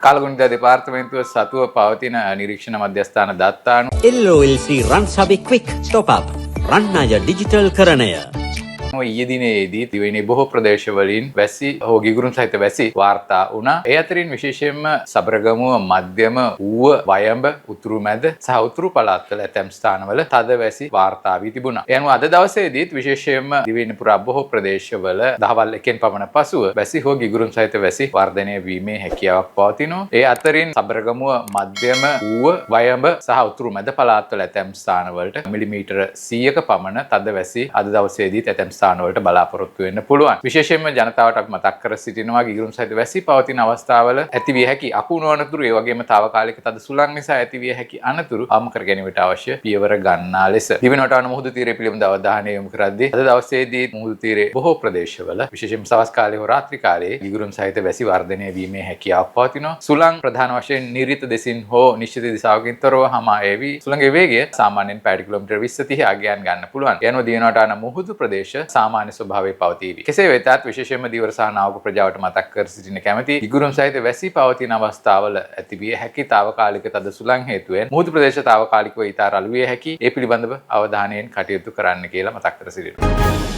කාලගුණ දෙපාර්තමේන්තුව සතුව පවතින නිරීක්ෂණ මධ්‍යස්ථාන දත්ත අනුව LOLC රන් සබි ක්වික් ටොප් අප් රන් අය ඩිජිටල් කරණය. ඊයේ දිනයේදී දිවයිනේ බොහෝ ප්‍රදේශවලින් වැසි හෝ ගිගුරුම් සහිත වැසි වාර්තා වුණා. ඒ අතරින් විශේෂයෙන්ම සබරගමුව, මධ්‍යම, ඌව, වයඹ, උතුරු මැද සහ උතුරු පළාත්වල ඇතැම් ස්ථානවල තද වැසි වාර්තා වී තිබුණා. ඒ අනුව අද දවසේදීත් විශේෂයෙන්ම දිවයින පුරා බොහෝ ප්‍රදේශවල දහවල් එකෙන් පමණ පසුව වැසි හෝ ගිගුරුම් සහිත වැසි වර්ධනය වීමේ හැකියාවක් පවතිනවා. ඒ අතරින් සබරගමුව, මධ්‍යම, ඌව, වයඹ සහ උතුරු මැද පළාත්වල ඇතැම් ස්ථානවලට මිලිමීටර 100ක පමණ තද වැසි අද දවසේදීත් ඇතැම් ස්ථානවලට බලාපොරොත්තු වෙන්න පුළුවන්. විශේෂයෙන්ම ජනතාවට අපි මතක් කර සිටිනවා, ගිගුරුම් සහිත වැසි පවතින අවස්ථාවල ඇතිවිය හැකි අකුණු අනතුරු, ඒ වගේම තාවකාලික තද සුළං නිසා ඇතිවිය හැකි අනතුරු අවම කර ගැනීමට අවශ්‍ය පියවර ගන්නා ලෙස. දිවයින වටාන මුහුදු තීරය පිළිබඳ අවධානය යොමු කරද්දී අද දවසේදී මුහුදු තීරයේ බොහෝ ප්‍රදේශවල විශේෂයෙන්ම සවස් කාලයේ හෝ රාත්‍රී කාලයේ ගිගුරුම් සහිත වැසි වර්ධනය වීමේ හැකියාවක් පවතිනවා. සුළං ප්‍රධාන වශයෙන් නිරිත දෙසින් හෝ නිශ්චිත දිශාවකින් තොරව හමා ඒවි. සුළඟේ වේගය සාමාන්‍යයෙන් පැයට කිලෝමීටර් 20 30 අගයන් ගන්න පුළුවන්. ඒ අනුව දිවයින වටාන මුහුදු ප්‍රදේශ සාමාන්‍ය ස්වභාවයේ පවතීවි. කෙසේ වෙතත් විශේෂයෙන්ම ධීවර සහ නාවක ප්‍රජාවට මතක් කර සිටින කැමැති, ගිගුරුම් සහිත වැසි පවතින අවස්ථාවල ඇතිවිය හැකි තාවකාලික තද සුළං හේතුවෙන් මුහුදු ප්‍රදේශ තාවකාලිකව ඉතා රළු විය හැකි. ඒ පිළිබඳව අවධානයෙන් කටයුතු කරන්න කියලා මතක් කර සිටිනවා.